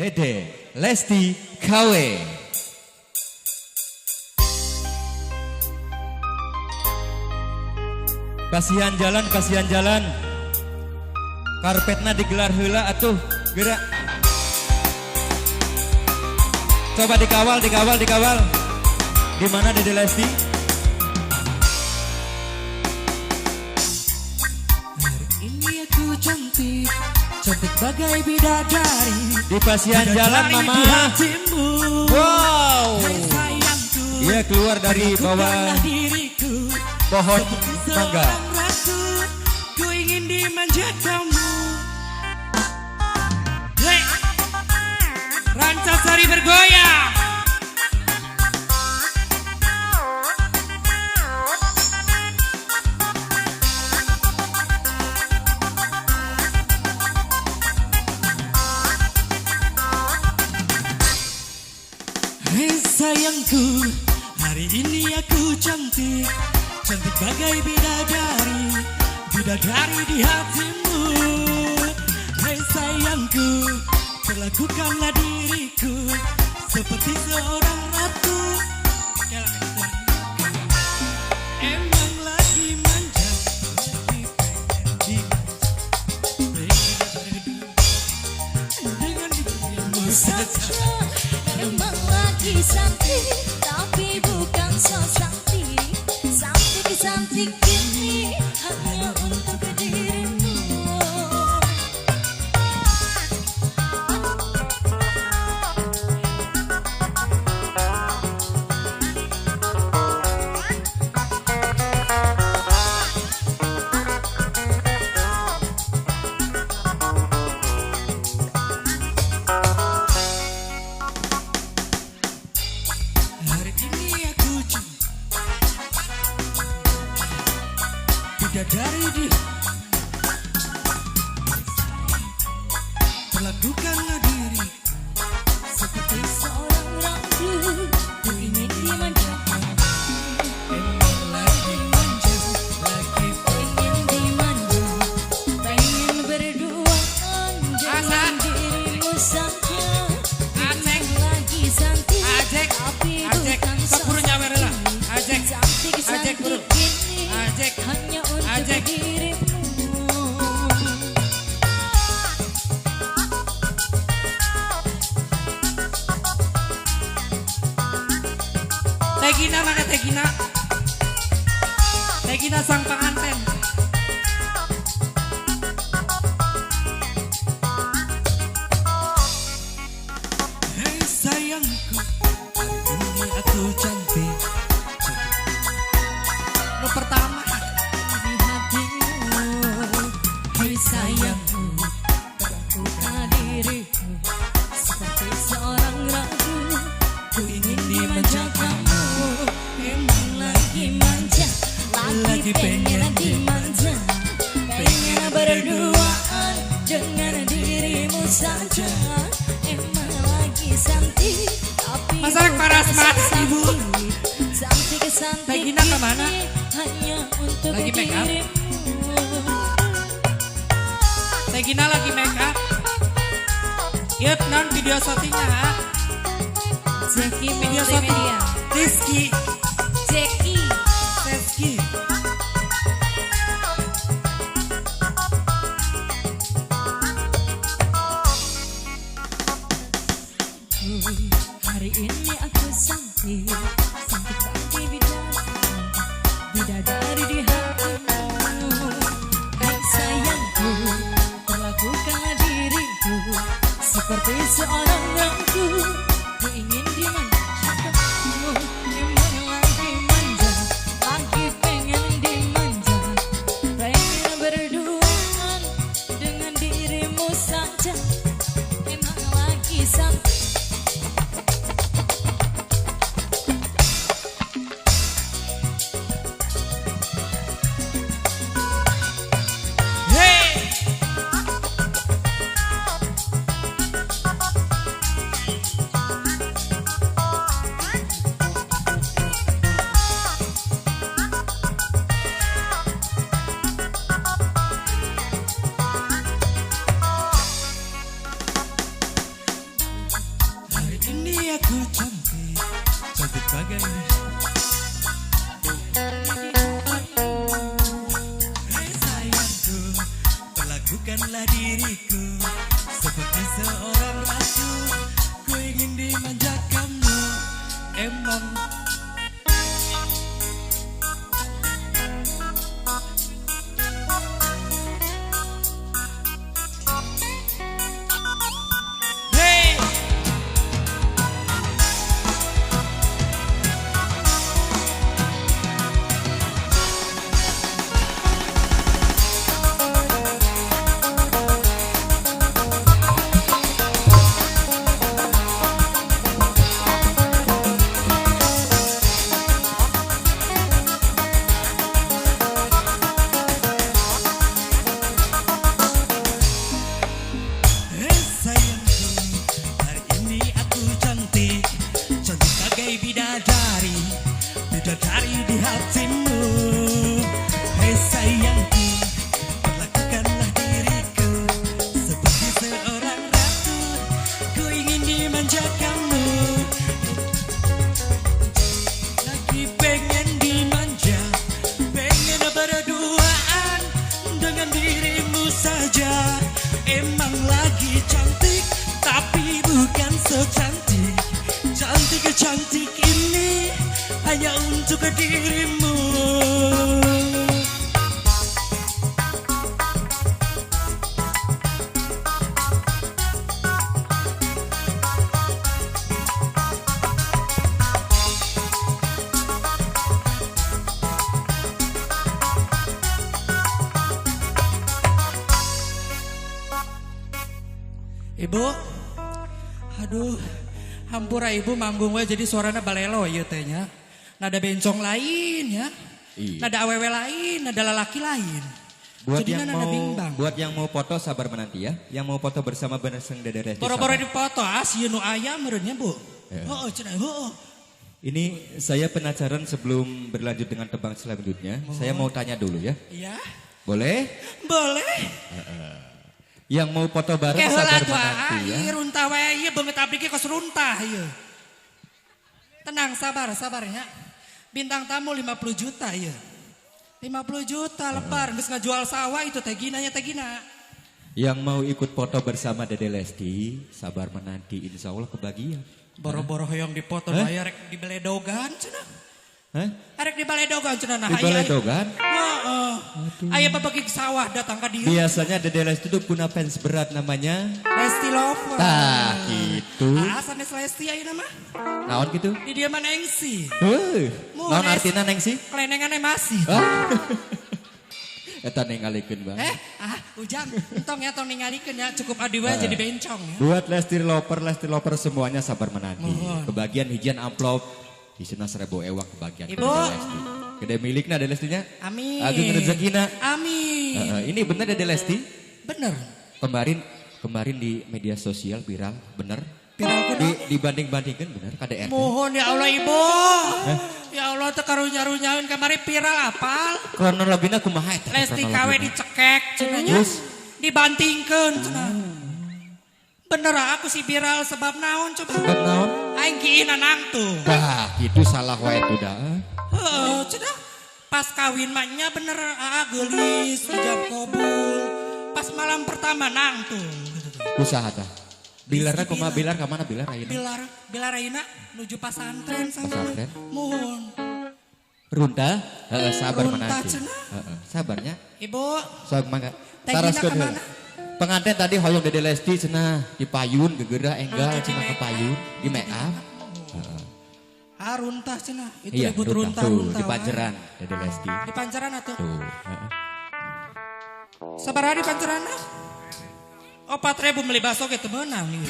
Dede Lesti KW. Kasihan jalan, kasihan jalan. Karpetna digelar heula atuh, gerak. Coba dikawal, dikawal, dikawal. Di mana Dede Lesti? Hari ini aku cantik, cantik bagai bidadari. Di pasian jalan Bidadari mama. di hatimu. Wow. Hai sayangku, Iya keluar dari bawah perlakukanlah diriku pohon seperti mangga. seorang ratu. Ku ingin dimanja kamu. Hei, Rancasari bergoyang. Hei sayangku, hari ini aku cantik, cantik bagai bidadari, bidadari di hatimu. Hei sayangku, perlakukanlah diriku seperti seorang ratu. Emang lagi manja, lagi pengen dimanja, pengen berdua dengan dirimu saja. Emang lagi cantik, tapi bukan so cantik. Cantik-cantik ini hanya untuk dirimu. Hari ini aku cinta bidadari di perlakukanlah diri seperti Seorang ratu, ku ingin dimanjakan. Emang lagi manja, lagi Pengen dimanja, pengen berduaan dengan dirimu saja. Acek. Emang lagi cantik, Ajek. tapi Ajek. bukan Sok so buru nyawer lah. cantik. Ajek. Cantik Ajek, buru. cantik ini Ajek. hanya untuk Ajek. dirimu. Tegina mana Tegina? Tegina sang pengantin. Hei sayangku, hari ini aku cantik. Nu pertama. Di hatimu, hei sayangku, perlakukan diriku seperti seorang ratu. Ku ingin dimanja kamu, Emang lagi manja, lagi Lagi pengen pengen dimanja, pengen berduaan dengan dirimu saja. Emang lagi cantik, tapi Masa bukan paras so mati, Ibu? cantik. Cantik cantik Tegina kemana? ini hanya untuk Lagi make up? dirimu. Tegina lagi make up. Yuk, non video syutingnya ha? Jackie Video syuting. Multimedia. Rizky, Jackie. Rizky. Hari ini aku cantik, cantik bagai bidadari, bidadari di hatimu. Hai sayangku, perlakukanlah diriku seperti seorang ratu. Ku ingin dimanja kamu, emang lagi manja, lagi pengen dimanja, pengen berduaan dengan dirimu saja. Emang lagi cantik. Hey! ini aku cantik, cantik bagai. Hei sayangku, perlakukanlah diriku seperti seorang ratu. Ku ingin dimanjakanmu, emang. Hey! Hei sayangku, hari ini aku cantik, cantik bagai bidadari, bidadari di hatimu. Hei sayangku, perlakukanlah diriku seperti seorang ratu. Ku ingin dimanjakanmu, lagi pengen dimanja, pengen berduaan dengan dirimu saja. Emang lagi cantik, tapi bukan secantik cantik cantik ini hanya untuk dirimu. Ibu, aduh, hampura ibu manggung we jadi suaranya balelo ieu teh nya. Nada bencong lain ya. Iya. Nada awewe lain, nada lalaki lain. Buat Jadinya yang nada mau bimbang. Buat yang mau foto sabar menanti ya. Yang mau foto bersama Beneseng Dede Resti. Boro-boro sabar. dipoto ah sieun nu aya meureun nya, Bu. Ya. Heeh, cenah, heeh. Ini saya penasaran sebelum berlanjut dengan tembang selanjutnya, saya mau tanya dulu ya. Iya. Boleh? Boleh. Yang mau foto bareng Ke heula sabar tuh menanti ah, ya. ieu runtah wae ieu beungeut abdi ge kos runtah ieu. Tenang, sabar, sabar ya. Bintang tamu 50 juta ieu. 50 juta lebar, geus ngajual sawah itu teh gina nya teh gina. Yang mau ikut foto bersama Dede Lesti, sabar menanti, insya Allah kebagian. Boro-boro hoyong dipoto Hah? aya rek dibeledogan cenah. Hah? Arek dibaledogan cenah nah. Dibaledogan? Heeh. Aya babagi sawah datang ka dieu. Biasanya Dede Lesti itu punya fans berat namanya. Lesti Lover. Tah, gitu. Ah, sanes Lesti ayeuna mah. Naon gitu? Di dieu mah Nengsi. Heuh. Mun Naon artina Nengsi? Kelenengan masih. Hah? Eta ningalikeun banget. Ah, ujang, entong ya, tong ningalikeun ya, cukup adi wae jadi bencong ya. Buat Lesti Lover semuanya sabar menanti. Mohon. Kebagian hijian amplop. Isina 1000 ewang kebagian Ibu. Dede Lesti. Gede milikna Dede Lestinya. Amin. Agung rezekina. Amin. Heeh, ini bener Dede Lesti? Bener. Kemarin kemarin di media sosial viral, bener? Viral kunaon? Dibanding-bandingkan bener KDRT. Mohon ya Allah Ibu. Ya Allah teu karunya-runyaeun kamari viral apal. Kronologina kumaha eta? Lesti KW kronologina? dicekek cenah nya. Terus? Dibantingkeun cenah. Bener aku sih viral sebab naon coba? Sebab naon? Aing kiina nangtung. Bah, itu salah wae tuh dah. Heeh, cenah. Pas kawin mah nya bener aa geulis, ijab kabul. Pas malam pertama nangtung gitu tuh. Usaha tah. Bilarna kumaha bilar ka mana bilar ayeuna? Bilar, bilar ayeuna nuju pasantren sama. Pasantren? Mohon. Runtah? Heeh, sabar Runtah menanti. cenah. Heeh, sabarnya. Ibu, Sok mangga. Teh Gina Taroskeun kemana? heula. Pengantin tadi hoyong Dede Lesti cenah di payun gegerah enggal Nuju di cenah ke make up. payun di make up. Ah runtah cenah. Itu Iya, ribut runtah, tuh, runtah. di Panjeran Dede Lesti. Di Panjeran atuh. Tuh, heeh. Sabaraha di Panjeran? 4.000 beli bakso ge teu meunang ieu.